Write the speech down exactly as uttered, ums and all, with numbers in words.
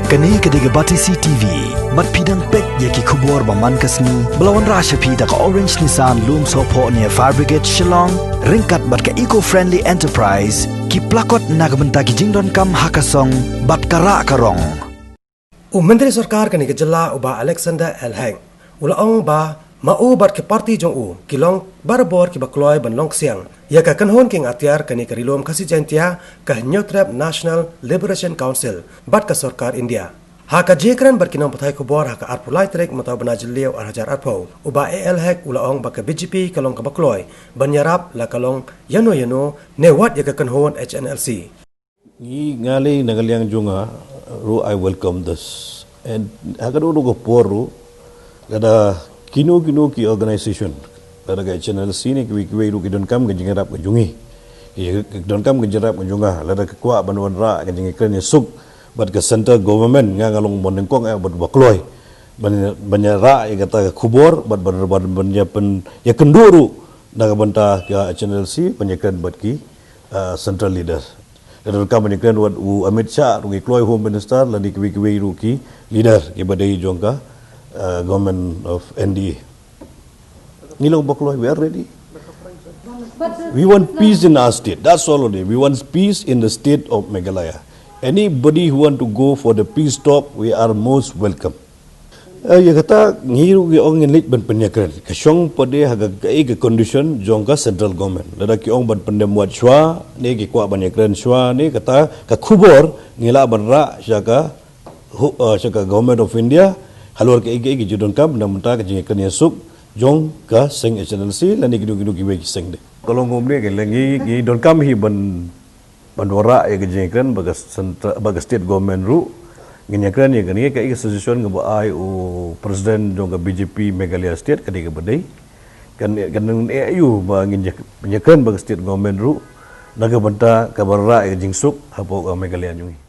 Kane ka dei ka Batesi T V. Bad phi dang peit ïa ki khubor ba man ka sngi ba la wanrah sha phi da ka Orange Nissan Lumsohphoh near Fire Brigade Shillong, ryngkat bad ka Eco Friendly Enterprise, ki plakot na ka bynta ki jingdonkam ha ka song bad ka rah ka rong. U Myntri Sorkar kane ka jylla u Bah Alexander L Hek u la ong ba ma u bad ki parti jong u ki long barabor kiba kloi ban long ksiang ïa ka kynhun kieng atiar kane ka Ri-lum Khasi Jaiñtia, ka Hynñiewtrep National Liberation Council bad ka sorkar India. Ha ka jingïakren bad ki nongpathai khubor ha ka arphew lai tarik mynta u bnai Jylliew ar hajar arphew, u Bah A L Hek u la ong ba ka B J P ka long kaba kloi ban ïarap la ka long ïano ïano ne wat ïa ka kynhun H N L C. Ngi, nga lei na ka liang jong nga ruh, I welcome this. And ha ka dei ka por ruh, lada kino kino ki organization, lada ka H N L C ne kiwei kiwei ruh ki donkam ka jingïarap ka jong ngi, ki, ki donkam ka jingïarap ka jong nga, lada ki kwah ban wanrah ka jingïakren ïasuk bad ka central government, nga nga long ba nyngkong eh bad ba kloi ban, ban ïarah ïa kata ka khubor bad ban, ban, ban ïa pyn, ïakynduh ruh na ka bynta ka H N L C ban ïakren bad ki, uh, central leader. Lada donkam ban ïakren wat u Amit Shah ruh ngi kloi, Home Minister, lane kiwei kiwei ruh ki leader kiba dei jong ka, uh, government of N D A. Ngi long ba kloi, we are ready. We want peace in our state. That's all only. We want peace in the state of Meghalaya. Anybody who want to go for the peace talk, we are most welcome. Eh, ïa kata ngi ruh ngi ong ngin leit ban pynïakren. Ka shong pat de ha ka, kaei ka condition jong ka central government. Lada ki ong ban pyndem wat shuwa ne ki kwah ban ïakren shuwa ne, kata ka khubor ngi lah ban rah sha ka, hu-, eh, sha ka Government of India halor kaei kaei ki jingdonkam na ka bynta ka jingïakren ïasuk jong ka seng H N L C lane kino kino kiwei ki seng de. Ka long kumne, ka long ngi, ngi donkam hi ban, ban wanrah ïa ka jingïakren bad ka centra-, bad ka state government ruh. Ngin ïakren ïa kane, kaei ka suggestion kaba ai u president jong ka B J P Meghalaya State, ka dei kaba dei. Kan, kan ïa u ba ngin ïa, ïakren bad ka state government ruh na ka bynta ka ban rah ïa ka jingsuk hapoh ka Meghalaya jong ngi.